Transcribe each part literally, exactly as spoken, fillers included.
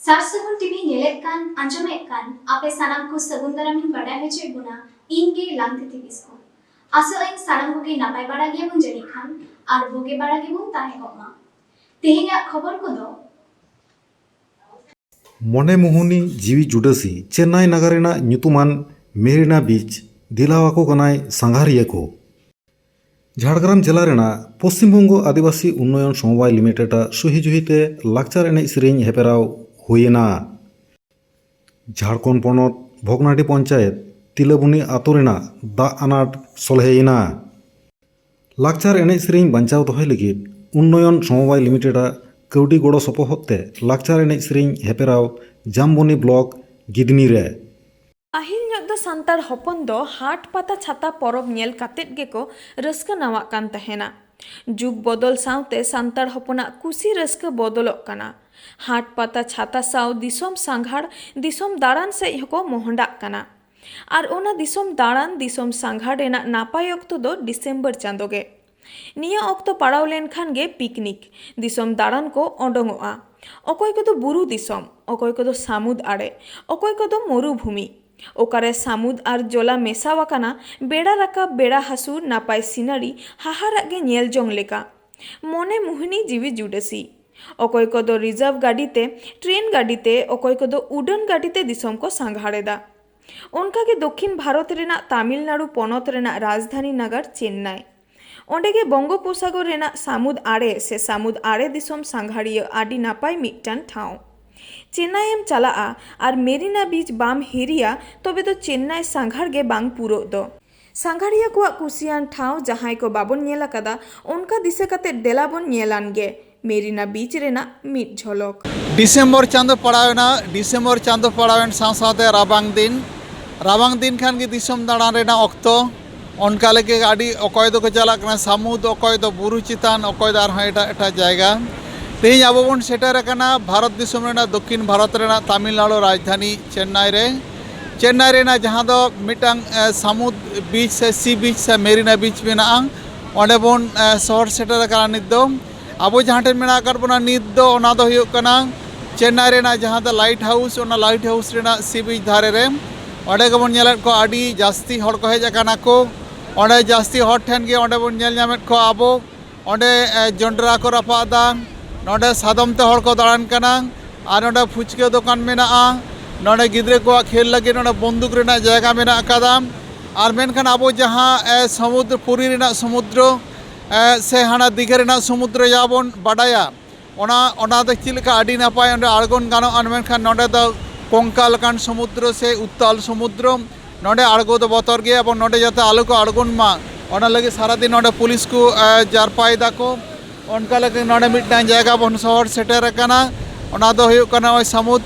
ᱥᱟᱨ ᱥᱟᱹᱜᱩᱱ ᱴᱤᱵᱷᱤ ᱧᱮᱞᱮᱫ ᱠᱟᱱ, ᱟᱸᱡᱚᱢᱮᱫ ᱠᱟᱱ ᱟᱯᱮ ᱥᱟᱱᱟᱢ ᱠᱚ ᱥᱟᱹᱜᱩᱱ ᱫᱟᱨᱟᱢᱤᱧ ᱵᱟᱰᱟᱭ ᱦᱚᱪᱚᱭᱮᱫ ᱵᱚᱱᱟ, ᱤᱧ ᱜᱮ ᱞᱟᱝᱛᱤᱛᱤ ᱠᱤᱥᱠᱩ᱾ ᱟᱥᱚᱜ ᱟᱹᱧ ᱥᱟᱱᱟᱢ ᱠᱚᱜᱮ ᱱᱟᱯᱟᱭ ᱵᱟᱲᱟ ᱜᱮᱭᱟᱵᱚᱱ ᱡᱟᱹᱱᱤᱡ ᱠᱷᱟᱱ, ᱟᱨ ᱵᱩᱜᱤ ᱵᱟᱲᱟ ᱜᱮᱵᱚᱱ ᱛᱟᱦᱮᱸ ᱠᱚᱜ ᱢᱟ᱾ ᱛᱮᱦᱮᱧᱟᱜ ᱠᱷᱚᱵᱚᱨ ᱠᱚᱫᱚ᱾ ᱢᱚᱱᱮ ᱢᱩᱦᱩᱱᱤ ᱡᱤᱣᱤ ᱡᱩᱰᱟᱹᱥᱤ ᱪᱮᱱᱱᱟᱭ ᱱᱟᱜᱟᱨ ᱨᱮᱱᱟᱜ ᱧᱩᱛᱩᱢᱟᱱ ᱢᱮᱨᱤᱱᱟ ᱵᱤᱪ ᱫᱤᱞᱟᱣᱟᱠᱚ ᱠᱟᱱᱟᱭ ᱥᱟᱸᱜᱷᱟᱨᱤᱭᱟᱹ ᱠᱚ᱾ ᱡᱷᱟᱲᱜᱨᱟᱢ ᱡᱮᱞᱟ ᱨᱮᱱᱟᱜ ᱯᱚᱥᱪᱤᱢ ᱵᱚᱝᱜᱚ ᱟᱹᱫᱤᱵᱟᱹᱥᱤ ᱩᱱᱱᱚᱭᱚᱱ ᱥᱚᱢᱚᱵᱟᱭ ᱞᱤᱢᱤᱴᱮᱰ ᱟᱜ ᱥᱩᱦᱤ ᱡᱩᱦᱤᱛᱮ ᱞᱟᱠᱪᱟᱨ ᱮᱱᱮᱡ ᱥᱮᱨᱮᱧ ᱦᱮᱯᱮᱨᱟᱣ ᱦᱩᱭᱮᱱᱟ᱾ ᱡᱷᱟᱲᱠᱷᱚᱸᱰ ᱯᱚᱱᱚᱛ ᱵᱷᱚᱜᱽᱱᱟᱰᱤ ᱯᱚᱧᱪᱟᱭᱮᱛ ᱛᱤᱞᱟᱹᱵᱩᱱᱤ ᱟᱛᱳ ᱨᱮᱱᱟᱜ ᱫᱟᱜ ᱟᱱᱟᱴ ᱥᱚᱞᱦᱮᱭᱮᱱᱟ᱾ ᱞᱟᱠᱪᱟᱨ ᱮᱱᱮᱡ ᱥᱮᱨᱮᱧ ᱵᱟᱧᱪᱟᱣ ᱫᱚᱦᱚᱭ ᱞᱟᱹᱜᱤᱫ ᱩᱱᱱᱚᱭᱚᱱ ᱥᱚᱢᱚᱵᱟᱭ ᱞᱤᱢᱤᱴᱮᱰ ᱟᱜ ᱠᱟᱹᱣᱰᱤ ᱜᱚᱲᱚ ᱥᱚᱯᱚᱦᱚᱫ ᱛᱮ ᱞᱟᱠᱪᱟᱨ ᱮᱱᱮᱡ ᱥᱮᱨᱮᱧ ᱦᱮᱯᱮᱨᱟᱣ ᱡᱟᱢᱵᱚᱱᱤ ᱵᱞᱚᱠ ᱜᱤᱫᱽᱱᱤ ᱨᱮ᱾ ᱯᱟᱹᱦᱤᱞ ᱧᱚᱜ ᱫᱚ ᱥᱟᱱᱛᱟᱲ ᱦᱚᱯᱚᱱ ᱫᱚ ᱦᱟᱴ ᱯᱟᱛᱟ ᱪᱷᱟᱛᱟ ᱯᱚᱨᱚᱵᱽ ᱧᱮᱞ ᱠᱟᱛᱮᱫ ᱜᱮᱠᱚ ᱨᱟᱹᱥᱠᱟᱹ ᱱᱟᱣᱟᱜ ᱠᱟᱱ ᱛᱟᱦᱮᱱᱟ᱾ ᱡᱩᱜᱽ ᱵᱚᱫᱚᱞ ᱥᱟᱶᱛᱮ ᱥᱟᱱᱛᱟᱲ ᱦᱚᱯᱚᱱᱟᱜ ᱠᱩᱥᱤ ᱨᱟᱹᱥᱠᱟᱹ ᱵᱚᱫᱚᱞᱚᱜ ᱠᱟᱱᱟ᱾ ᱦᱟᱴ ᱯᱟᱛᱟ ᱪᱷᱟᱛᱟ ᱥᱟᱶ ᱫᱤᱥᱚᱢ ᱥᱟᱸᱜᱷᱟᱨ, ᱫᱤᱥᱚᱢ ᱫᱟᱬᱟᱱ ᱥᱮᱫ ᱦᱚᱸᱠᱚ ᱢᱚᱦᱰᱟᱜ ᱠᱟᱱᱟ᱾ ᱟᱨ ᱚᱱᱟ ᱫᱤᱥᱚᱢ ᱫᱟᱬᱟᱱ, ᱫᱤᱥᱚᱢ ᱥᱟᱸᱜᱷᱟᱨ ᱨᱮᱱᱟᱜ ᱱᱟᱯᱟᱭ ᱚᱠᱛᱚ ᱫᱚ ᱰᱤᱥᱮᱢᱵᱚᱨ ᱪᱟᱸᱫᱚ ᱜᱮ᱾ ᱱᱤᱭᱟᱹ ᱚᱠᱛᱚ ᱯᱟᱲᱟᱣ ᱞᱮᱱᱠᱷᱟᱱ ᱜᱮ ᱯᱤᱠᱱᱤᱠ, ᱫᱤᱥᱚᱢ ᱫᱟᱬᱟᱱ ᱠᱚ ᱚᱰᱚᱝᱚᱜᱼᱟ᱾ ᱚᱠᱚᱭ ᱠᱚᱫᱚ ᱵᱩᱨᱩ ᱫᱤᱥᱚᱢ, ᱚᱠᱚᱭ ᱠᱚᱫᱚ ᱥᱟᱹᱢᱩᱫ ᱟᱲᱮ, ᱚᱠᱚᱭ ᱠᱚᱫᱚ ᱢᱚᱨᱩᱵᱷᱩᱢᱤ᱾ ᱚᱠᱟᱨᱮ ᱥᱟᱹᱢᱩᱫ ᱟᱨ ᱡᱚᱞᱟ ᱢᱮᱥᱟᱣ ᱟᱠᱟᱱᱟ, ᱵᱮᱲᱟ ᱨᱟᱠᱟᱵ, ᱵᱮᱲᱟ ᱦᱟᱹᱥᱩᱨ, ᱱᱟᱯᱟᱭ ᱥᱤᱱᱟᱨᱤ, ᱦᱟᱦᱟᱲᱟᱜ ᱜᱮ ᱧᱮᱞ ᱡᱚᱝ ᱞᱮᱠᱟ᱾ ᱢᱚᱱᱮ ᱢᱩᱦᱱᱤ ᱡᱤᱣᱤ ᱡᱩᱰᱟᱹᱥᱤ᱾ ᱚᱠᱚᱭ ᱠᱚᱫᱚ ᱨᱤᱡᱟᱨᱵᱷ ᱜᱟᱹᱰᱤ ᱛᱮ, ᱴᱨᱮᱱ ᱜᱟᱹᱰᱤ ᱛᱮ, ᱚᱠᱚᱭ ᱠᱚᱫᱚ ᱩᱰᱟᱹᱱ ᱜᱟᱹᱰᱤ ᱛᱮ ᱫᱤᱥᱚᱢ ᱠᱚ ᱥᱟᱸᱜᱷᱟᱨ ᱮᱫᱟ᱾ ᱚᱱᱠᱟᱜᱮ ᱫᱚᱠᱠᱷᱤᱱ ᱵᱷᱟᱨᱚᱛ ᱨᱮᱱᱟᱜ ᱛᱟᱢᱤᱞᱱᱟᱲᱩ ᱯᱚᱱᱚᱛ ᱨᱮᱱᱟᱜ ᱨᱟᱡᱽᱫᱷᱟᱱᱤ ᱱᱟᱜᱟᱨ ᱪᱮᱱᱱᱟᱭ᱾ ᱚᱸᱰᱮ ᱜᱮ ᱵᱚᱝᱜᱳᱯᱚᱥᱟᱜᱚᱨ ᱨᱮᱱᱟᱜ ᱥᱟᱹᱢᱩᱫ ᱟᱲᱮ ᱥᱮ ᱥᱟᱹᱢᱩᱫ ᱟᱲᱮ ᱫᱤᱥᱚᱢ ᱥᱟᱸᱜᱷᱟᱨᱤᱭᱟᱹ ᱟᱹᱰᱤ ᱱᱟᱯᱟᱭ ᱢᱤᱫᱴᱟᱝ ᱴᱷᱟᱶ᱾ ᱪᱮᱱᱱᱟᱭ ᱮᱢ ᱪᱟᱞᱟᱜᱼᱟ ᱟᱨ ᱢᱮᱨᱤᱱᱟ ᱵᱤᱪ ᱵᱟᱢ ᱦᱤᱨᱤᱭᱟ, ᱛᱚᱵᱮ ᱫᱚ ᱪᱮᱱᱱᱟᱭ ᱥᱟᱸᱜᱷᱟᱨ ᱜᱮ ᱵᱟᱝ ᱯᱩᱨᱟᱹᱜ ᱫᱚ᱾ ᱥᱟᱸᱜᱷᱟᱨᱤᱭᱟᱹ ᱠᱚᱣᱟᱜ ᱠᱩᱥᱤᱭᱟᱱ ᱴᱷᱟᱶ ᱡᱟᱦᱟᱸᱭ ᱠᱚ ᱵᱟᱵᱚᱱ ᱧᱮᱞ ᱟᱠᱟᱫᱟ, ᱚᱱᱠᱟ ᱫᱤᱥᱟᱹ ᱠᱟᱛᱮ ᱫᱮᱞᱟ ᱵᱚᱱ ᱧᱮᱞᱟᱱ ᱜᱮ ᱢᱮᱨᱤᱱᱟ ᱵᱤᱪ ᱨᱮᱱᱟᱜ ᱢᱤᱫ ᱡᱷᱚᱞᱚᱠ᱾ ᱰᱤᱥᱮᱢᱵᱚᱨ ᱪᱟᱸᱫᱚ ᱯᱟᱲᱟᱣᱮᱱᱟ᱾ ᱰᱤᱥᱮᱢᱵᱚᱨ ᱪᱟᱸᱫᱚ ᱯᱟᱲᱟᱣᱮᱱ ᱥᱟᱶ ᱥᱟᱶᱛᱮ ᱨᱟᱵᱟᱝ ᱫᱤᱱ, ᱨᱟᱵᱟᱝ ᱫᱤᱱ ᱠᱷᱟᱱ ᱜᱮ ᱫᱤᱥᱚᱢ ᱫᱟᱬᱟᱱ ᱨᱮᱱᱟᱜ ᱚᱠᱛᱚ᱾ ᱚᱱᱠᱟ ᱞᱮᱠᱟ ᱟᱹᱰᱤ, ᱚᱠᱚᱭ ᱫᱚᱠᱚ ᱪᱟᱞᱟᱜ ᱠᱟᱱᱟ ᱥᱟᱹᱢᱩᱫ, ᱚᱠᱚᱭ ᱫᱚ ᱵᱩᱨᱩ ᱪᱮᱛᱟᱱ, ᱚᱠᱚᱭ ᱫᱚ ᱟᱨᱦᱚᱸ ᱮᱴᱟᱜ ᱮᱴᱟᱜ ᱡᱟᱭᱜᱟ᱾ ᱛᱮᱦᱮᱧ ᱟᱵᱚ ᱵᱚᱱ ᱥᱮᱴᱮᱨ ᱟᱠᱟᱱᱟ ᱵᱷᱟᱨᱚᱛ ᱫᱤᱥᱚᱢ ᱨᱮᱱᱟᱜ ᱫᱚᱠᱠᱷᱤᱱ ᱵᱷᱟᱨᱚᱛ ᱨᱮᱱᱟᱜ ᱛᱟᱢᱤᱞᱱᱟᱲᱩ ᱨᱟᱡᱽᱫᱷᱟᱱᱤ ᱪᱮᱱᱱᱟᱭ ᱨᱮ᱾ ᱪᱮᱱᱱᱟᱭ ᱨᱮᱱᱟᱜ ᱡᱟᱦᱟᱸ ᱫᱚ ᱢᱤᱫᱴᱟᱝ, ᱮ, ᱥᱟᱹᱢᱩᱫ ᱵᱤᱪ ᱥᱮ ᱥᱤ ᱵᱤᱪ ᱥᱮ ᱢᱮᱨᱤᱱᱟ ᱵᱤᱪ ᱢᱮᱱᱟᱜᱼᱟ, ᱚᱸᱰᱮ ᱵᱚᱱ, ᱮ, ᱥᱚᱦᱚᱨ ᱥᱮᱴᱮᱨ ᱟᱠᱟᱱᱟ ᱱᱤᱛ ᱫᱚ᱾ ᱟᱵᱚ ᱡᱟᱦᱟᱸ ᱴᱷᱮᱱ ᱢᱮᱱᱟᱜ ᱟᱠᱟᱫ ᱵᱚᱱᱟ ᱱᱤᱛ ᱫᱚ, ᱚᱱᱟ ᱫᱚ ᱦᱩᱭᱩᱜ ᱠᱟᱱᱟ ᱪᱮᱱᱱᱟᱭ ᱨᱮᱱᱟᱜ ᱡᱟᱦᱟᱸ ᱫᱚ ᱞᱟᱭᱤᱴ ᱦᱟᱣᱩᱥ, ᱚᱱᱟ ᱞᱟᱭᱤᱴ ᱦᱟᱣᱩᱥ ᱨᱮᱱᱟᱜ ᱥᱤ ᱵᱤᱪ ᱫᱷᱟᱨᱮ ᱨᱮ ᱚᱸᱰᱮ ᱜᱮᱵᱚᱱ ᱧᱮᱞᱮᱫ ᱠᱚᱣᱟ, ᱟᱹᱰᱤ ᱡᱟᱹᱥᱛᱤ ᱦᱚᱲ ᱠᱚ ᱦᱮᱡ ᱟᱠᱟᱱᱟ ᱠᱚ᱾ ᱚᱸᱰᱮ ᱡᱟᱹᱥᱛᱤ ᱦᱚᱲ ᱴᱷᱮᱱ ᱜᱮ ᱚᱸᱰᱮ ᱵᱚᱱ ᱧᱮᱞ ᱧᱟᱢᱮᱫ ᱠᱚᱣᱟ ᱟᱵᱚ᱾ ᱚᱸᱰᱮ ᱮ, ᱡᱚᱱᱰᱨᱟ ᱠᱚ ᱨᱟᱯᱟᱜ ᱮᱫᱟ, ᱱᱚᱸᱰᱮ ᱥᱟᱫᱚᱢ ᱛᱮ ᱦᱚᱲ ᱠᱚ ᱫᱟᱬᱟᱱ ᱠᱟᱱᱟ, ᱟᱨ ᱱᱚᱸᱰᱮ ᱯᱷᱩᱪᱠᱟᱹ ᱫᱚᱠᱟᱱ ᱢᱮᱱᱟᱜᱼᱟ᱾ ᱱᱚᱸᱰᱮ ᱜᱤᱫᱽᱨᱟᱹ ᱠᱚᱣᱟᱜ ᱠᱷᱮᱞ ᱞᱟᱹᱜᱤᱫ ᱱᱚᱸᱰᱮ ᱵᱚᱱᱫᱩᱠ ᱨᱮᱱᱟᱜ ᱡᱟᱭᱜᱟ ᱢᱮᱱᱟᱜ ᱟᱠᱟᱫᱟ᱾ ᱟᱨ ᱢᱮᱱᱠᱷᱟᱱ ᱟᱵᱚ ᱡᱟᱦᱟᱸ ᱮ, ᱥᱚᱢᱩᱫᱨᱚ, ᱯᱩᱨᱤ ᱨᱮᱱᱟᱜ ᱥᱚᱢᱩᱫᱨᱚ ᱮ, ᱥᱮ ᱦᱟᱱᱟ ᱫᱤᱜᱷᱟ ᱨᱮᱱᱟᱜ ᱥᱚᱢᱩᱫᱨᱚ ᱡᱟᱦᱟᱸ ᱵᱚᱱ ᱵᱟᱰᱟᱭᱟ, ᱚᱱᱟ, ᱚᱱᱟ ᱫᱚ ᱪᱮᱫ ᱞᱮᱠᱟ ᱟᱹᱰᱤ ᱱᱟᱯᱟᱭ ᱚᱸᱰᱮ ᱟᱬᱜᱚᱱ ᱜᱟᱱᱚᱜᱼᱟ, ᱢᱮᱱᱠᱷᱟᱱ ᱱᱚᱸᱰᱮ ᱫᱚ ᱠᱚᱝᱠᱟ ᱞᱮᱠᱟᱱ ᱥᱚᱢᱩᱫᱨᱚ ᱥᱮ ᱩᱛᱛᱟᱞ ᱥᱚᱢᱩᱫᱨᱚ, ᱱᱚᱸᱰᱮ ᱟᱬᱜᱚ ᱫᱚ ᱵᱚᱛᱚᱨ ᱜᱮᱭᱟ, ᱮᱵᱚᱝ ᱱᱚᱸᱰᱮ ᱡᱟᱛᱮ ᱟᱞᱚ ᱠᱚ ᱟᱬᱜᱚᱱ ᱢᱟ, ᱚᱱᱟ ᱞᱟᱹᱜᱤᱫ ᱥᱟᱨᱟᱫᱤᱱ ᱱᱚᱸᱰᱮ ᱯᱩᱞᱤᱥ ᱠᱚ ᱮ, ᱡᱟᱨᱯᱟᱭ ᱫᱟᱠᱚ᱾ ᱚᱱᱠᱟ ᱞᱮᱠᱟ ᱱᱚᱸᱰᱮ ᱢᱤᱫᱴᱟᱝ ᱡᱟᱭᱜᱟ ᱵᱚᱱ ᱥᱚᱦᱚᱨ ᱥᱮᱴᱮᱨ ᱟᱠᱟᱱᱟ, ᱚᱱᱟ ᱫᱚ ᱦᱩᱭᱩᱜ ᱠᱟᱱᱟ ᱱᱚᱜᱼᱚᱭ ᱥᱟᱹᱢᱩᱫ,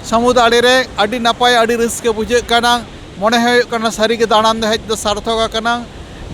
ᱥᱟᱹᱢᱩᱫ ᱟᱲᱮ ᱨᱮ᱾ ᱟᱹᱰᱤ ᱱᱟᱯᱟᱭ, ᱟᱹᱰᱤ ᱨᱟᱹᱥᱠᱟᱹ ᱵᱩᱡᱷᱟᱹᱜ ᱠᱟᱱᱟ, ᱢᱚᱱᱮ ᱦᱩᱭᱩᱜ ᱠᱟᱱᱟ ᱥᱟᱹᱨᱤᱜᱮ ᱫᱟᱬᱟᱱ ᱫᱚ ᱦᱮᱡ ᱫᱚ ᱥᱟᱨᱛᱷᱚᱠ ᱟᱠᱟᱱᱟ᱾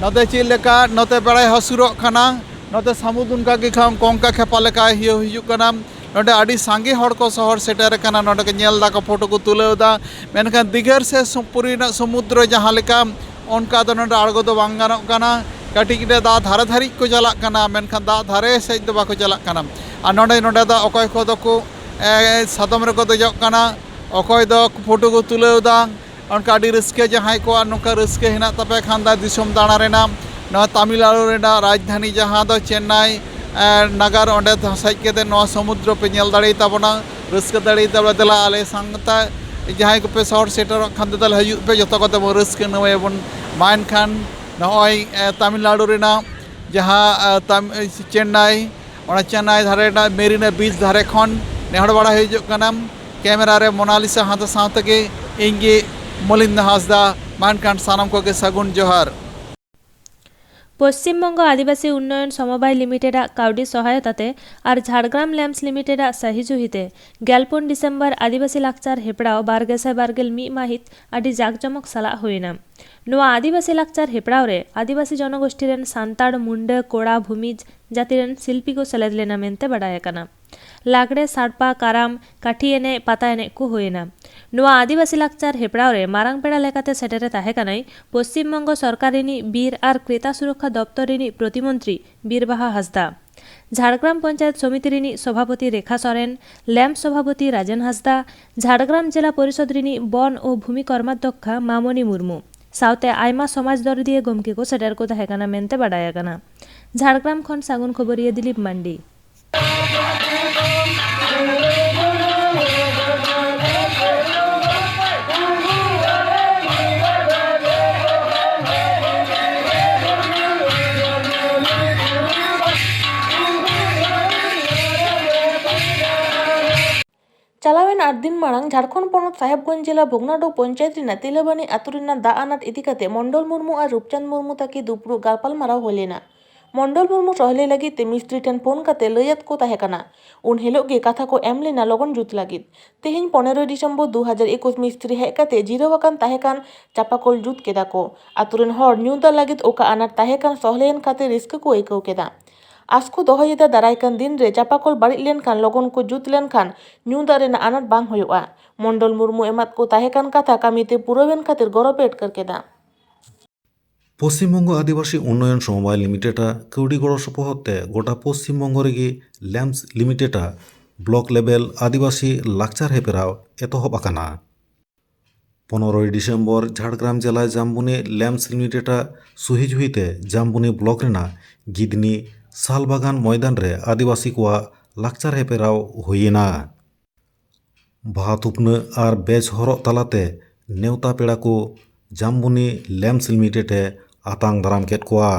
ᱱᱚᱛᱮ ᱪᱮᱫ ᱞᱮᱠᱟ, ᱱᱚᱛᱮ ᱵᱮᱲᱟᱭ ᱦᱟᱹᱥᱩᱨᱚᱜ ᱠᱟᱱᱟ, ᱱᱚᱛᱮ ᱥᱟᱹᱢᱩᱫ ᱚᱱᱠᱟ ᱜᱮ ᱠᱷᱟᱱ ᱠᱚᱝᱠᱟ ᱠᱷᱮᱯᱟ ᱞᱮᱠᱟᱭ ᱦᱤᱭᱟᱹ ᱦᱤᱡᱩᱜ ᱠᱟᱱᱟ᱾ ᱱᱚᱸᱰᱮ ᱟᱹᱰᱤ ᱥᱟᱸᱜᱮ ᱦᱚᱲ ᱠᱚ ᱥᱚᱦᱚᱨ ᱥᱮᱴᱮᱨ ᱟᱠᱟᱱᱟ, ᱱᱚᱸᱰᱮ ᱠᱚ ᱧᱮᱞ ᱫᱟᱠᱚ, ᱯᱷᱳᱴᱳ ᱠᱚ ᱛᱩᱞᱟᱹᱣ ᱮᱫᱟ, ᱢᱮᱱᱠᱷᱟᱱ ᱫᱤᱜᱷᱟᱹᱨ ᱥᱮ ᱥᱩ-, ᱯᱩᱨᱤ ᱨᱮᱱᱟᱜ ᱥᱚᱢᱩᱫᱨᱚ ᱡᱟᱦᱟᱸ ᱞᱮᱠᱟ, ᱚᱱᱠᱟ ᱫᱚ ᱱᱚᱸᱰᱮ ᱟᱬᱜᱚ ᱫᱚ ᱵᱟᱝ ᱜᱟᱱᱚᱜ ᱠᱟᱱᱟ᱾ ᱠᱟᱹᱴᱤᱡ ᱨᱮ ᱫᱟᱜ ᱫᱷᱟᱨᱮ ᱫᱷᱟᱹᱨᱤᱡ ᱠᱚ ᱪᱟᱞᱟᱜ ᱠᱟᱱᱟ, ᱢᱮᱱᱠᱷᱟᱱ ᱫᱟᱜ ᱫᱷᱟᱨᱮ ᱥᱮᱫ ᱫᱚ ᱵᱟᱠᱚ ᱪᱟᱞᱟᱜ ᱠᱟᱱᱟ᱾ ᱟᱨ ᱱᱚᱸᱰᱮ, ᱱᱚᱸᱰᱮ ᱫᱚ ᱚᱠᱚᱭ ᱠᱚᱫᱚ ᱠᱚ, ᱮ, ᱥᱟᱫᱚᱢ ᱨᱮᱠᱚ ᱫᱮᱡᱚᱜ ᱠᱟᱱᱟ, ᱚᱠᱚᱭ ᱫᱚ ᱯᱷᱳᱴᱳ ᱠᱚ ᱛᱩᱞᱟᱹᱣ ᱮᱫᱟ᱾ ᱚᱱᱠᱟ ᱟᱹᱰᱤ ᱨᱟᱹᱥᱠᱟᱹ, ᱡᱟᱦᱟᱸᱭ ᱠᱚᱣᱟᱜ ᱱᱚᱝᱠᱟ ᱨᱟᱹᱥᱠᱟᱹ ᱦᱮᱱᱟᱜ ᱛᱟᱯᱮ ᱠᱷᱟᱱ ᱫᱚ ᱫᱤᱥᱚᱢ ᱫᱟᱬᱟ ᱨᱮᱱᱟᱜ, ᱱᱚᱣᱟ ᱛᱟᱢᱤᱞᱱᱟᱲᱩ ᱨᱮᱱᱟᱜ ᱨᱟᱡᱽᱫᱷᱟᱱᱤ ᱡᱟᱦᱟᱸ ᱫᱚ ᱪᱮᱱᱱᱟᱭ, ᱮ, ᱱᱟᱜᱟᱨ, ᱚᱸᱰᱮ ᱦᱮᱡ ᱠᱟᱛᱮ ᱱᱚᱣᱟ ᱥᱚᱢᱩᱫᱨᱚ ᱯᱮ ᱧᱮᱞ ᱫᱟᱲᱮᱭᱟᱛᱟᱵᱚᱱᱟ, ᱨᱟᱹᱥᱠᱟᱹ ᱫᱟᱲᱮᱭᱟᱛᱟᱵᱚᱱᱟ᱾ ᱫᱮᱞᱟ ᱟᱞᱮ ᱥᱟᱶᱛᱮ ᱡᱟᱦᱟᱸᱭ ᱠᱚᱯᱮ ᱥᱚᱦᱚᱨ ᱥᱮᱴᱮᱨᱚᱜ ᱠᱷᱟᱱ ᱫᱚ ᱛᱟᱦᱚᱞᱮ ᱦᱤᱡᱩᱜ ᱯᱮ, ᱡᱚᱛᱚ ᱠᱚᱛᱮ ᱵᱚᱱ ᱨᱟᱹᱥᱠᱟᱹ ᱱᱟᱹᱢᱟᱹᱭᱟᱵᱚᱱ᱾ ᱢᱟ ᱮᱱᱠᱷᱟᱱ ᱱᱚᱜᱼᱚᱭ, ᱮ, ᱛᱟᱢᱤᱞᱱᱟᱲᱩ ᱨᱮᱱᱟᱜ ᱡᱟᱦᱟᱸ, ᱮ, ᱛᱟᱢ-, ᱮ, ᱪᱮᱱᱱᱟᱭ, ᱚᱱᱟ ᱪᱮᱱᱱᱟᱭ ᱫᱷᱟᱨᱮ ᱨᱮᱱᱟᱜ ᱢᱮᱨᱤᱱᱟ ᱵᱤᱪ ᱫᱷᱟᱨᱮ ᱠᱷᱚᱱ ᱱᱮᱦᱚᱨ ᱵᱟᱲᱟ ᱦᱤᱡᱩᱜ ᱠᱟᱱᱟ᱾ ᱠᱮᱢᱮᱨᱟ ᱨᱮ ᱢᱳᱱᱟᱞᱤᱥᱟ ᱦᱟᱸᱥᱫᱟ ᱥᱟᱶ ᱛᱮᱜᱮ ᱤᱧ ᱜᱮ ᱢᱚᱞᱤᱱᱫᱚ ᱦᱟᱸᱥᱫᱟ᱾ ᱢᱟ ᱮᱱᱠᱷᱟᱱ ᱥᱟᱱᱟᱢ ᱠᱚᱜᱮ ᱥᱟᱹᱜᱩᱱ ᱡᱚᱦᱟᱨ᱾ ᱯᱚᱥᱪᱤᱢ ᱵᱚᱝᱜᱚ ᱟᱹᱫᱤᱵᱟᱹᱥᱤ ᱩᱱᱱᱚᱭᱚᱱ ᱥᱚᱢᱚᱵᱟᱭ ᱞᱤᱢᱤᱴᱮᱰ ᱟᱜ ᱠᱟᱹᱣᱰᱤ ᱥᱚᱦᱟᱭᱚᱛᱟ ᱛᱮ ᱟᱨ ᱡᱷᱟᱲᱜᱨᱟᱢ ᱞᱮᱢᱯᱥ ᱞᱤᱢᱤᱴᱮᱰ ᱟᱜ ᱥᱟᱹᱦᱤᱡᱩᱦᱤ ᱛᱮ ᱜᱮᱞᱯᱩᱱ ᱰᱤᱥᱮᱢᱵᱚᱨ ᱟᱹᱫᱤᱵᱟᱹᱥᱤ ᱞᱟᱠᱪᱟᱨ ᱦᱮᱯᱲᱟᱣ ᱵᱟᱨ ᱜᱮᱥᱟᱭ ᱵᱟᱨ ᱜᱮᱞ ᱢᱤᱫ ᱢᱟᱹᱦᱤᱛ ᱟᱹᱰᱤ ᱡᱟᱠᱡᱚᱢᱚᱠ ᱥᱟᱞᱟᱜ ᱦᱩᱭᱮᱱᱟ᱾ ᱱᱚᱣᱟ ᱟᱹᱫᱤᱵᱟᱹᱥᱤ ᱞᱟᱠᱪᱟᱨ ᱦᱮᱯᱲᱟᱣ ᱨᱮ ᱟᱹᱫᱤᱵᱟᱹᱥᱤ ᱡᱚᱱᱚᱜᱳᱥᱴᱤ ᱨᱮᱱ ᱥᱟᱱᱛᱟᱲ, ᱢᱩᱱᱰᱟᱹ, ᱠᱚᱲᱟ, ᱵᱷᱩᱢᱤᱡᱽ ᱡᱟᱹᱛᱤ ᱨᱮᱱ ᱥᱤᱞᱯᱤ ᱠᱚ ᱥᱮᱞᱮᱫ ᱞᱮᱱᱟ ᱢᱮᱱᱛᱮ ᱵᱟᱰᱟᱭ ᱟᱠᱟᱱᱟ᱾ ᱞᱟᱜᱽᱲᱮ, ᱥᱟᱲᱯᱟ, ᱠᱟᱨᱟᱢ, ᱠᱟᱹᱴᱷᱤ ᱮᱱᱮᱡ, ᱯᱟᱛᱟ ᱮᱱᱮᱡ ᱠᱚ ᱦᱩᱭᱮᱱᱟ᱾ ᱱᱚᱣᱟ ᱟᱹᱫᱤᱵᱟᱹᱥᱤ ᱞᱟᱠᱪᱟᱨ ᱦᱮᱯᱲᱟᱣ ᱨᱮ ᱢᱟᱨᱟᱝ ᱯᱮᱲᱟ ᱞᱮᱠᱟᱛᱮ ᱥᱮᱴᱮᱨᱮ ᱛᱟᱦᱮᱸ ᱠᱟᱱᱟᱭ ᱯᱚᱥᱪᱤᱢ ᱵᱚᱝᱜᱚ ᱥᱚᱨᱠᱟᱨ ᱨᱤᱱᱤᱡ ᱵᱤᱨ ᱟᱨ ᱠᱨᱮᱛᱟ ᱥᱩᱨᱚᱠᱠᱷᱟ ᱫᱚᱯᱛᱚᱨ ᱨᱤᱱᱤᱡ ᱯᱨᱚᱛᱤᱢᱚᱱᱛᱨᱤ ᱵᱤᱨᱵᱟᱦᱟ ᱦᱟᱸᱥᱫᱟ᱾ ᱡᱷᱟᱲᱜᱨᱟᱢ ᱯᱚᱧᱪᱟᱭᱮᱛ ᱥᱚᱢᱤᱛᱤ ᱨᱤᱱᱤᱡ ᱥᱚᱵᱷᱟᱯᱚᱛᱤ ᱨᱮᱠᱷᱟ ᱥᱚᱨᱮᱱ, ᱞᱮᱢᱯ ᱥᱚᱵᱷᱟᱯᱚᱛᱤ ᱨᱟᱡᱮᱱ ᱦᱟᱸᱥᱫᱟ, ᱡᱷᱟᱲᱜᱨᱟᱢ ᱡᱮᱞᱟ ᱯᱚᱨᱤᱥᱚᱫᱽ ᱨᱤᱱᱤᱡ ᱵᱚᱱ ᱳ ᱵᱷᱩᱢᱤ ᱠᱚᱨᱢᱟᱫᱽᱫᱷᱚᱠᱷᱟ ᱢᱟᱢᱚᱱᱤ ᱢᱩᱨᱢᱩ ᱥᱟᱶᱛᱮ ᱟᱭᱢᱟ ᱥᱚᱢᱟᱡᱽ ᱫᱚᱨᱚᱫᱤᱭᱟᱹ ᱜᱚᱢᱠᱮ ᱠᱚ ᱥᱮᱴᱮᱨ ᱠᱚ ᱛᱟᱦᱮᱸ ᱠᱟᱱᱟ ᱢᱮᱱᱛᱮ ᱵᱟᱰᱟᱭ ᱟᱠᱟᱱᱟ᱾ ᱡᱷᱟᱲᱜᱨᱟᱢ ᱠᱷᱚᱱ ᱥᱟᱹᱜᱩᱱ ᱠᱷᱚᱵᱚᱨᱤᱭᱟᱹ ᱫᱤᱞᱤᱯ ᱢᱟᱱᱰᱤ᱾ ᱪᱟᱞᱟᱣᱮᱱ ᱟᱴ ᱫᱤᱱ ᱢᱟᱲᱟᱝ ᱡᱷᱟᱲᱠᱷᱚᱸᱰ ᱯᱚᱱᱚᱛ ᱥᱟᱦᱮᱵᱽᱜᱚᱸᱡᱽ ᱡᱮᱞᱟ ᱵᱷᱚᱜᱽᱱᱟᱰᱳ ᱯᱚᱧᱪᱟᱭᱮᱛ ᱨᱮᱱᱟᱜ ᱛᱤᱞᱟᱹᱵᱟᱱᱤ ᱟᱹᱛᱩ ᱨᱮᱱᱟᱜ ᱫᱟᱜ ᱟᱱᱟᱴ ᱤᱫᱤ ᱠᱟᱛᱮ ᱢᱚᱱᱰᱚᱞ ᱢᱩᱨᱢᱩ ᱟᱨ ᱨᱩᱯᱪᱟᱸᱫᱽ ᱢᱩᱨᱢᱩ ᱛᱟᱹᱠᱤ ᱫᱩᱯᱲᱩᱵ ᱜᱟᱞᱯᱟᱞᱢᱟᱨᱟᱣ ᱦᱩᱭ ᱞᱮᱱᱟ᱾ ᱢᱚᱱᱰᱚᱞ ᱢᱩᱨᱢᱩ ᱥᱚᱦᱞᱮ ᱞᱟᱹᱜᱤᱫ ᱛᱮ ᱢᱤᱥᱛᱨᱤ ᱴᱷᱮᱱ ᱯᱷᱳᱱ ᱠᱟᱛᱮ ᱞᱟᱹᱭᱟᱫ ᱠᱚ ᱛᱟᱦᱮᱸ ᱠᱟᱱᱟ᱾ ᱩᱱ ᱦᱤᱞᱳᱜ ᱜᱮ ᱠᱟᱛᱷᱟ ᱠᱚ ᱮᱢ ᱞᱮᱱᱟ ᱞᱚᱜᱚᱱ ᱡᱩᱛ ᱞᱟᱹᱜᱤᱫ᱾ ᱛᱮᱦᱮᱧ ᱯᱚᱱᱮᱨᱚᱭ ᱰᱤᱥᱮᱢᱵᱚᱨ ᱫᱩ ᱦᱟᱡᱟᱨ ᱮᱠᱩᱥ ᱢᱤᱥᱛᱨᱤ ᱦᱮᱡ ᱠᱟᱛᱮ ᱡᱤᱨᱟᱹᱣ ᱟᱠᱟᱱ ᱛᱟᱦᱮᱸ ᱠᱟᱱ ᱪᱟᱯᱟᱠᱚᱞ ᱡᱩᱛ ᱠᱮᱫᱟ ᱠᱚ᱾ ᱟᱹᱛᱩ ᱨᱮᱱ ᱦᱚᱲ ᱧᱩ ᱫᱟᱜ ᱞᱟᱹᱜᱤᱫ ᱚᱠᱟ ᱟᱱᱟᱴ ᱛᱟᱦᱮᱸ ᱠᱟᱱ ᱥᱚᱦᱞᱮᱭᱮᱱ ᱠᱷᱟᱹᱛᱤᱨ ᱨᱟᱹᱥᱠᱟᱹ ᱠᱚ ᱟᱹᱭᱠᱟᱹᱣ ᱠᱮᱫᱟ᱾ ᱟᱥ ᱠᱚ ᱫᱚᱦᱚᱭᱮᱫᱟ ᱫᱟᱨᱟᱭ ᱠᱟᱱ ᱫᱤᱱ ᱨᱮ ᱪᱟᱯᱟᱠᱚᱞ ᱵᱟᱹᱲᱤᱡ ᱞᱮᱱᱠᱷᱟᱱ ᱞᱚᱜᱚᱱ ᱠᱚ ᱡᱩᱛ ᱞᱮᱱᱠᱷᱟᱱ ᱧᱩ ᱫᱟᱜ ᱨᱮᱱᱟᱜ ᱟᱱᱟᱴ ᱵᱟᱝ ᱦᱩᱭᱩᱜᱼᱟ᱾ ᱢᱚᱱᱰᱚᱞ ᱢᱩᱨᱢᱩ ᱮᱢᱟᱫ ᱠᱚ ᱛᱟᱦᱮᱸ ᱠᱟᱱ ᱠᱟᱛᱷᱟ ᱠᱟᱹᱢᱤ ᱛᱮ ᱯᱩᱨᱟᱹᱣᱮᱱ ᱠᱷᱟᱹᱛᱤᱨ ᱜᱚᱨᱚᱵᱽ ᱮ ᱟᱴᱠᱟᱨ ᱠᱮᱫᱟ᱾ ᱯᱚᱥᱪᱤᱢ ᱵᱚᱝᱜᱚ ᱟᱹᱫᱤᱵᱟᱹᱥᱤ ᱩᱱᱱᱚᱭᱚᱱ ᱥᱚᱢᱚᱵᱟᱭ ᱞᱤᱢᱤᱴᱮᱰ ᱟᱜ ᱠᱟᱹᱣᱰᱤ ᱜᱚᱲᱚ ᱥᱚᱯᱚᱦᱚᱫ ᱛᱮ ᱜᱚᱴᱟ ᱯᱚᱥᱪᱤᱢ ᱵᱚᱝᱜᱚ ᱨᱮᱜᱮ ᱞᱮᱢᱯᱥ ᱞᱤᱢᱤᱴᱮᱰ ᱟᱜ ᱵᱞᱚᱠ ᱞᱮᱵᱮᱞ ᱟᱹᱫᱤᱵᱟᱹᱥᱤ ᱞᱟᱠᱪᱟᱨ ᱦᱮᱯᱨᱟᱣ ᱮᱛᱚᱦᱚᱵ ᱟᱠᱟᱱᱟ᱾ ᱯᱚᱱᱨᱚᱭ ᱰᱤᱥᱮᱢᱵᱚᱨ ᱡᱷᱟᱲᱜᱨᱟᱢ ᱡᱮᱞᱟ ᱡᱟᱢᱵᱩᱱᱤ ᱞᱮᱢᱯᱥ ᱞᱤᱢᱤᱴᱮᱰ ᱟᱜ ᱥᱩᱦᱤ ᱡᱩᱦᱤᱛᱮ ᱡᱟᱢᱵᱩᱱᱤ ᱵᱞᱚᱠ ᱨᱮᱱᱟᱜ ᱜᱤᱫᱽᱱᱤ ᱥᱟᱞ ᱵᱟᱜᱟᱱ ᱢᱚᱭᱫᱟᱱ ᱨᱮ ᱟᱹᱫᱤᱵᱟᱹᱥᱤ ᱠᱚᱣᱟᱜ ᱞᱟᱠᱪᱟᱨ ᱦᱮᱯᱨᱟᱣ ᱦᱩᱭᱮᱱᱟ᱾ ᱵᱟᱦᱟ ᱛᱷᱩᱯᱱᱟᱹ ᱟᱨ ᱵᱮᱡᱽ ᱦᱚᱨᱚᱜ ᱛᱟᱞᱟᱛᱮ ᱱᱮᱣᱛᱟ ᱯᱮᱲᱟ ᱠᱚ ᱡᱟᱢᱵᱩᱱᱤ ᱞᱮᱢᱯᱥ ᱞᱤᱢᱤᱴᱮᱰ ᱮ ᱟᱛᱟᱝ ᱫᱟᱨᱟᱢ ᱠᱮᱫ ᱠᱚᱣᱟ᱾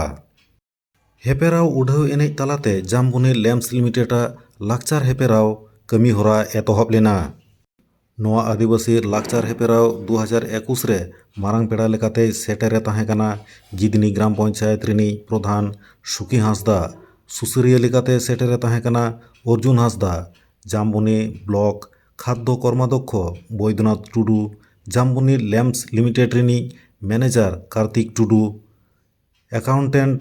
ᱦᱮᱯᱮᱨᱟᱣ ᱩᱰᱷᱟᱹᱣ ᱮᱱᱮᱡ ᱛᱟᱞᱟᱛᱮ ᱡᱟᱢᱵᱩᱱᱤ ᱞᱮᱢᱯᱥ ᱞᱤᱢᱤᱴᱮᱰ ᱟᱜ ᱞᱟᱠᱪᱟᱨ ᱦᱮᱯᱮᱨᱟᱣ ᱠᱟᱹᱢᱤ ᱦᱚᱨᱟ ᱮᱛᱚᱦᱚᱵ ᱞᱮᱱᱟ᱾ ᱱᱚᱣᱟ ᱟᱹᱫᱤᱵᱟᱹᱥᱤ ᱞᱟᱠᱪᱟᱨ ᱦᱮᱯᱮᱨᱟᱣ ᱫᱩ ᱦᱟᱡᱟᱨ ᱮᱠᱩᱥ ᱨᱮ ᱢᱟᱨᱟᱝ ᱯᱮᱲᱟ ᱞᱮᱠᱟᱛᱮᱭ ᱥᱮᱴᱮᱨᱮ ᱛᱟᱦᱮᱸ ᱠᱟᱱᱟ ᱜᱤᱫᱽᱱᱤ ᱜᱨᱟᱢ ᱯᱚᱧᱪᱟᱭᱮᱛ ᱨᱤᱱᱤᱡ ᱯᱨᱚᱫᱷᱟᱱ ᱥᱩᱠᱤ ᱦᱟᱸᱥᱫᱟ, ᱥᱩᱥᱟᱹᱨᱤᱭᱟᱹ ᱞᱮᱠᱟᱛᱮ ᱥᱮᱴᱮᱨᱮ ᱛᱟᱦᱮᱸ ᱠᱟᱱᱟ ᱚᱨᱡᱩᱱ ᱦᱟᱸᱥᱫᱟ, ᱡᱟᱢᱵᱚᱱᱤ ᱵᱞᱚᱠ ᱠᱷᱟᱫᱽᱫᱚ ᱠᱚᱨᱢᱟᱫᱷᱚᱠᱠᱷᱚ ᱵᱳᱭᱫᱚᱱᱟᱛᱷ ᱴᱩᱰᱩ, ᱡᱟᱢᱵᱚᱱᱤ ᱞᱮᱢᱯᱥ ᱞᱤᱢᱤᱴᱮᱰ ᱨᱤᱱᱤᱡ ᱢᱮᱱᱮᱡᱟᱨ ᱠᱟᱨᱛᱤᱠ ᱴᱩᱰᱩ, ᱮᱠᱟᱣᱩᱱᱴᱮᱱᱴ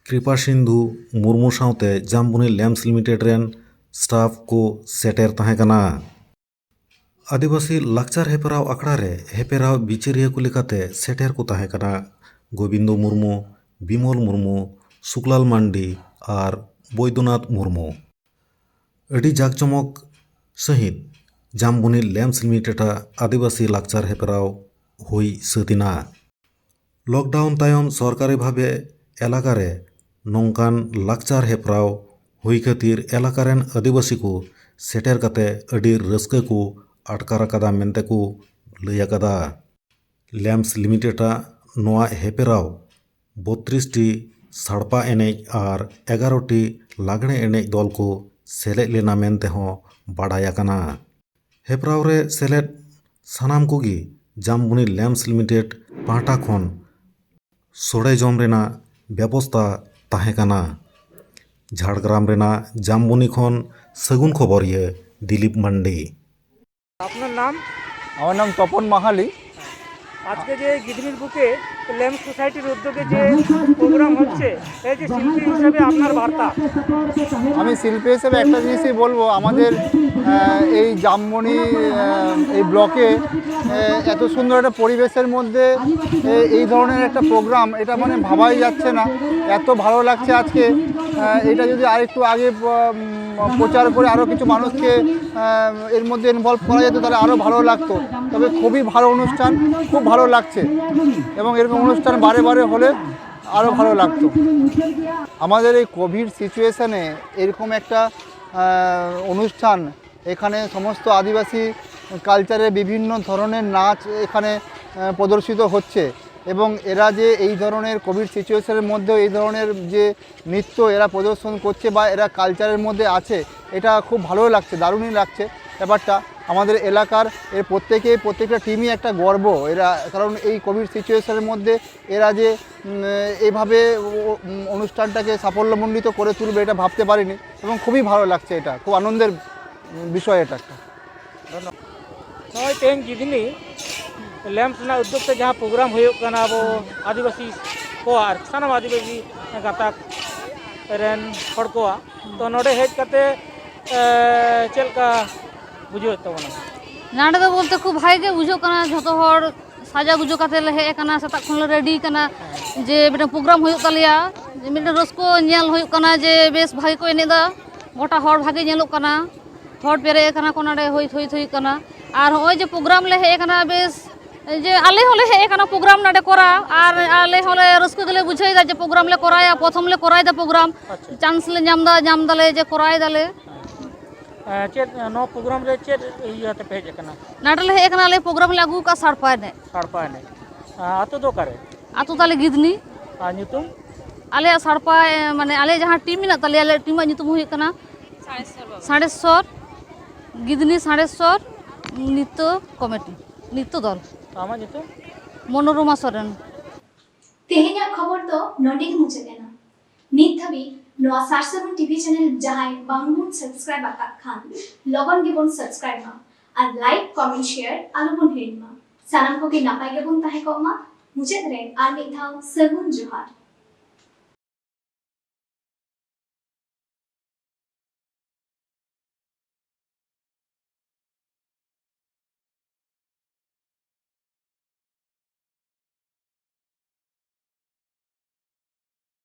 ᱠᱨᱤᱯᱟ ᱥᱤᱱᱫᱷᱩ ᱢᱩᱨᱢᱩ ᱥᱟᱶᱛᱮ ᱡᱟᱢᱵᱚᱱᱤ ᱞᱮᱢᱯᱥ ᱞᱤᱢᱤᱴᱮᱰ ᱨᱮᱱ ᱥᱴᱟᱯᱷ ᱠᱚ ᱥᱮᱴᱮᱨ ᱛᱟᱦᱮᱸ ᱠᱟᱱᱟ᱾ ᱟᱹᱫᱤᱵᱟᱹᱥᱤ ᱞᱟᱠᱪᱟᱨ ᱦᱮᱯᱨᱟᱣ ᱟᱠᱷᱲᱟ ᱨᱮ ᱦᱮᱯᱨᱟᱣ ᱵᱤᱪᱟᱹᱨᱤᱭᱟᱹ ᱠᱚ ᱞᱮᱠᱟᱛᱮ ᱥᱮᱴᱮᱨ ᱠᱚ ᱛᱟᱦᱮᱸ ᱠᱟᱱᱟ ᱜᱳᱵᱤᱱᱫᱚ ᱢᱩᱨᱢᱩ, ᱵᱤᱢᱚᱞ ᱢᱩᱨᱢᱩ, ᱥᱩᱠᱞᱟᱞ ᱢᱟᱱᱰᱤ, ᱟᱨ ᱵᱳᱭᱫᱚᱱᱟᱛᱷ ᱢᱩᱨᱢᱩ᱾ ᱟᱹᱰᱤ ᱡᱟᱠᱡᱚᱢᱚᱠ ᱥᱟᱹᱦᱤᱡ ᱡᱟᱢᱵᱚᱱᱤ ᱞᱮᱢᱯᱥ ᱞᱤᱢᱤᱴᱮᱰ ᱟᱜ ᱟᱹᱫᱤᱵᱟᱹᱥᱤ ᱞᱟᱠᱪᱟᱨ ᱦᱮᱯᱨᱟᱣ ᱦᱩᱭ ᱥᱟᱹᱛ ᱮᱱᱟ᱾ ᱞᱚᱠᱰᱟᱣᱩᱱ ᱛᱟᱭᱚᱢ ᱥᱚᱨᱠᱟᱨᱤ ᱵᱷᱟᱵᱮ ᱮᱞᱟᱠᱟ ᱨᱮ ᱱᱚᱝᱠᱟᱱ ᱞᱟᱠᱪᱟᱨ ᱦᱮᱯᱨᱟᱣ ᱦᱩᱭ ᱠᱷᱟᱹᱛᱤᱨ ᱮᱞᱟᱠᱟ ᱨᱮᱱ ᱟᱹᱫᱤᱵᱟᱹᱥᱤ ᱠᱚ ᱥᱮᱴᱮᱨ ᱠᱟᱛᱮ ᱟᱹᱰᱤ ᱨᱟᱹᱥᱠᱟᱹ ᱠᱚ ᱟᱴᱠᱟᱨ ᱟᱠᱟᱫᱟ ᱢᱮᱱᱛᱮ ᱠᱚ ᱞᱟᱹᱭ ᱟᱠᱟᱫᱟ᱾ ᱞᱮᱢᱯᱥ ᱞᱤᱢᱤᱴᱮᱰ ᱟᱜ ᱱᱚᱣᱟ ᱦᱮᱯᱨᱟᱣ ᱵᱚᱛᱨᱤᱥ ᱴᱤ ᱥᱟᱲᱯᱟ ᱮᱱᱮᱡ ᱟᱨ ᱮᱜᱟᱨᱚ ᱴᱤ ᱞᱟᱜᱽᱬᱮ ᱮᱱᱮᱡ ᱫᱚᱞ ᱠᱚ ᱥᱮᱞᱮᱫ ᱞᱮᱱᱟ ᱢᱮᱱᱛᱮ ᱦᱚᱸ ᱵᱟᱰᱟᱭ ᱟᱠᱟᱱᱟ᱾ ᱦᱮᱯᱨᱟᱣ ᱨᱮ ᱥᱮᱞᱮᱫ ᱥᱟᱱᱟᱢ ᱠᱚᱜᱮ ᱡᱟᱢᱵᱚᱱᱤ ᱞᱮᱢᱯᱥ ᱞᱤᱢᱤᱴᱮᱰ ᱯᱟᱦᱴᱟ ᱠᱷᱚᱱ ᱥᱚᱲᱮ ᱡᱚᱢ ᱨᱮᱱᱟᱜ ᱵᱮᱵᱚᱥᱛᱟ ᱛᱟᱦᱮᱸ ᱠᱟᱱᱟ᱾ ᱡᱷᱟᱲᱜᱨᱟᱢ ᱨᱮᱱᱟᱜ ᱡᱟᱢᱵᱚᱱᱤ ᱠᱷᱚᱱ ᱥᱟᱹᱜᱩᱱ ᱠᱷᱚᱵᱚᱨᱤᱭᱟᱹ ᱫᱤᱞᱤᱯ ᱢᱟᱱᱰᱤ᱾ আপনার নাম? আমার নাম তপন মাহালি। আজকে যে গিদিনির বুকে ল্যাম্প সোসাইটির উদ্যোগে যে প্রোগ্রাম হচ্ছে, এই যে শিল্পী হিসেবে আপনার বার্তা? আমি শিল্পী হিসেবে একটা জিনিসই বলবো, আমাদের আহ, এই জামবনি আহ, এই ব্লকে আহ, এত সুন্দর একটা পরিবেশের মধ্যে আহ, এই ধরনের একটা প্রোগ্রাম, এটা মানে ভাবাই যাচ্ছে না। এত ভালো লাগছে আজকে। আহ, এটা যদি আরেকটু আগে প- উম, প্রচার করে আরও কিছু মানুষকে আহ, এর মধ্যে ইনভলভ করা যেত, তাহলে আরও ভালো লাগতো। তবে খুবই ভালো অনুষ্ঠান, খুব ভালো লাগছে, এবং এরকম অনুষ্ঠান বারে বারে হলে আরও ভালো লাগতো। আমাদের এই কোভিড সিচুয়েশানে এরকম একটা আহ, অনুষ্ঠান, এখানে সমস্ত আদিবাসী কালচারের বিভিন্ন ধরনের নাচ এখানে আহ, প্রদর্শিত হচ্ছে, এবং এরা যে এই ধরনের কোভিড সিচুয়েশনের মধ্যেও এই ধরনের যে নৃত্য এরা প্রদর্শন করছে বা এরা কালচারের মধ্যে আছে, এটা খুব ভালো লাগছে, দারুণই লাগছে ব্যাপারটা। আমাদের এলাকার এর প্রত্যেকেই, প্রত্যেকটা টিমই একটা গর্ব এরা, কারণ এই কোভিড সিচুয়েশনের মধ্যে এরা যে উম, এইভাবে ও- উম, অনুষ্ঠানটাকে সাফল্যমণ্ডিত করে তুলবে, এটা ভাবতে পারিনি, এবং খুবই ভালো লাগছে। এটা খুব আনন্দের উম, বিষয় এটা একটা। ᱱᱚᱜᱼᱚᱭ ᱛᱮᱦᱮᱧ ᱜᱤᱫᱷᱱᱤ ᱞᱮᱢᱯᱥ ᱨᱮᱱᱟᱜ ᱩᱫᱽᱫᱳᱜᱽ ᱛᱮ ᱡᱟᱦᱟᱸ ᱯᱨᱳᱜᱨᱟᱢ ᱦᱩᱭᱩᱜ ᱠᱟᱱᱟ ᱟᱵᱚ ᱟᱹᱫᱤᱵᱟᱹᱥᱤ ᱠᱚᱣᱟᱜ ᱟᱨ ᱥᱟᱱᱟᱢ ᱟᱹᱫᱤᱵᱟᱹᱥᱤ ᱜᱟᱛᱟᱠ ᱨᱮᱱ ᱦᱚᱲ ᱠᱚᱣᱟᱜ, ᱛᱚ ᱱᱚᱰᱮ ᱦᱮᱡ ᱠᱟᱛᱮ ᱮ, ᱪᱮᱫ ᱞᱮᱠᱟ ᱵᱩᱡᱷᱟᱹᱣᱮᱫ ᱛᱟᱵᱚᱱᱟ? ᱱᱚᱰᱮ ᱫᱚ ᱵᱚᱞᱛᱮ ᱠᱷᱩᱵ ᱵᱷᱟᱜᱮ ᱜᱮ ᱵᱩᱡᱷᱟᱹᱜ ᱠᱟᱱᱟ, ᱡᱷᱚᱛᱚ ᱦᱚᱲ ᱥᱟᱡᱟᱣ ᱜᱩᱡᱩ ᱠᱟᱛᱮ ᱞᱮ ᱦᱮᱡ ᱟᱠᱟᱱᱟ, ᱥᱮᱛᱟᱜ ᱠᱷᱚᱱ ᱞᱮ ᱨᱮᱰᱤ ᱠᱟᱱᱟ ᱡᱮ ᱢᱤᱫᱴᱟᱝ ᱯᱨᱳᱜᱨᱟᱢ ᱦᱩᱭᱩᱜ ᱛᱟᱞᱮᱭᱟ, ᱡᱮ ᱢᱤᱫᱴᱟᱝ ᱨᱟᱹᱥᱠᱟᱹ ᱧᱮᱞ ᱦᱩᱭᱩᱜ ᱠᱟᱱᱟ ᱡᱮ ᱵᱮᱥ ᱵᱷᱟᱜᱮ ᱠᱚ ᱮᱱᱮᱡ ᱮᱫᱟ, ᱜᱚᱴᱟ ᱦᱚᱲ ᱵᱷᱟᱜᱮ ᱧᱮᱞᱚᱜ ᱠᱟᱱᱟ, ᱦᱚᱲ ᱯᱮᱨᱮᱡ ᱟᱠᱟᱱᱟ ᱠᱚ, ᱱᱚᱰᱮ ᱦᱩᱭ ᱦᱩᱭ ᱦᱩᱭᱩᱜ ᱠᱟᱱᱟ᱾ ᱟᱨ ᱦᱚᱸᱜᱼᱚᱭ ᱡᱮ ᱯᱨᱳᱜᱨᱟᱢ ᱞᱮ ᱦᱮᱡ ᱟᱠᱟᱱᱟ, ᱵᱮᱥ ᱡᱮ ᱟᱞᱮ ᱦᱚᱸᱞᱮ ᱦᱮᱡ ᱟᱠᱟᱱᱟ ᱯᱨᱳᱜᱨᱟᱢ ᱱᱚᱰᱮ ᱠᱚᱨᱟᱣ, ᱟᱨ ᱟᱞᱮ ᱦᱚᱸᱞᱮ ᱨᱟᱹᱥᱠᱟᱹ ᱜᱮᱞᱮ ᱵᱩᱡᱷᱟᱹᱣ ᱮᱫᱟ ᱡᱮ ᱯᱨᱳᱜᱨᱟᱢ ᱞᱮ ᱠᱚᱨᱟᱣᱟ, ᱯᱨᱚᱛᱷᱚᱢ ᱞᱮ ᱠᱚᱨᱟᱣ ᱮᱫᱟ ᱯᱨᱳᱜᱨᱟᱢ, ᱟᱪᱪᱷᱟ᱾ ᱪᱟᱱᱥ ᱞᱮ ᱧᱟᱢ ᱮᱫᱟ, ᱧᱟᱢ ᱫᱟᱞᱮ ᱡᱮ ᱠᱚᱨᱟᱣ ᱮᱫᱟᱞᱮ᱾ ᱮᱸ, ᱪᱮᱫ ᱱᱚᱣᱟ ᱯᱨᱳᱜᱨᱟᱢ ᱨᱮ ᱪᱮᱫ ᱤᱭᱟᱹ ᱟᱛᱮ ᱯᱮ ᱦᱮᱡ ᱟᱠᱟᱱᱟ? ᱱᱚᱰᱮ ᱞᱮ ᱦᱮᱡ ᱟᱠᱟᱱᱟ, ᱟᱞᱮ ᱯᱨᱳᱜᱨᱟᱢ ᱞᱮ ᱟᱹᱜᱩ ᱟᱠᱟᱫᱼᱟ ᱥᱟᱲᱯᱟ ᱮᱱᱮᱡ᱾ ᱥᱟᱲᱯᱟ ᱮᱱᱮᱡ᱾ ᱟᱸ, ᱟᱹᱛᱩ ᱫᱚ ᱚᱠᱟᱨᱮ? ᱟᱹᱛᱩ ᱛᱟᱞᱮ ᱜᱤᱫᱽᱱᱤ᱾ ᱟᱨ ᱧᱩᱛᱩᱢ? ᱟᱞᱮᱭᱟᱜ ᱥᱟᱲᱯᱟ, ᱮ, ᱢᱟᱱᱮ ᱟᱞᱮ ᱡᱟᱦᱟᱸ ᱴᱤᱢ ᱢᱮᱱᱟᱜ ᱛᱟᱞᱮᱭᱟ, ᱟᱞᱮᱭᱟᱜ ᱴᱤᱢᱟᱜ ᱧᱩᱛᱩᱢ ᱦᱩᱭᱩᱜ ᱠᱟᱱᱟ ᱥᱟᱬᱮᱥᱚᱨ, ᱜᱤᱫᱽᱱᱤ ᱥᱟᱬᱮᱥᱚᱨ ᱱᱤᱛᱚ ᱠᱚᱢᱤᱴᱤ, ᱱᱤᱛᱚ ᱫᱚᱞ᱾ ᱟᱢᱟᱜ ᱧᱩᱛᱩᱢ? ᱢᱚᱱᱳᱨᱚᱢᱟ ᱥᱚᱨᱮᱱ᱾ ᱛᱮᱦᱮᱧᱟᱜ ᱠᱷᱚᱵᱚᱨ ᱫᱚ ᱱᱚᱰᱮ ᱜᱮ ᱢᱩᱪᱟᱹᱫ ᱮᱱᱟ᱾ ᱱᱤᱛ ᱫᱷᱟᱹᱵᱤᱡ ᱱᱚᱣᱟ ᱥᱟᱨᱥᱟᱹᱜᱩᱱ ᱴᱤᱵᱷᱤ ᱪᱮᱱᱮᱞ ᱡᱟᱦᱟᱸᱭ ᱵᱟᱝᱵᱚᱱ ᱥᱟᱵᱥᱠᱨᱟᱭᱤᱵ ᱟᱠᱟᱫ ᱠᱷᱟᱱ, ᱞᱚᱜᱚᱱ ᱜᱮᱵᱚᱱ ᱥᱟᱵᱥᱠᱨᱟᱭᱤᱵ ᱢᱟ ᱟᱨ ᱞᱟᱭᱤᱠ, ᱠᱚᱢᱮᱱᱴ, ᱥᱮᱭᱟᱨ ᱟᱞᱚᱵᱚᱱ ᱦᱤᱲᱤᱧ ᱢᱟ᱾ ᱥᱟᱱᱟᱢ ᱠᱚᱜᱮ ᱱᱟᱯᱟᱭ ᱜᱮᱵᱚᱱ ᱛᱟᱦᱮᱸ ᱠᱚᱜ ᱢᱟ᱾ ᱢᱩᱪᱟᱹᱫ ᱨᱮ ᱟᱨ ᱢᱤᱫ ᱫᱷᱟᱣ ᱥᱟᱹᱜᱩᱱ ᱡᱚᱦᱟᱨ᱾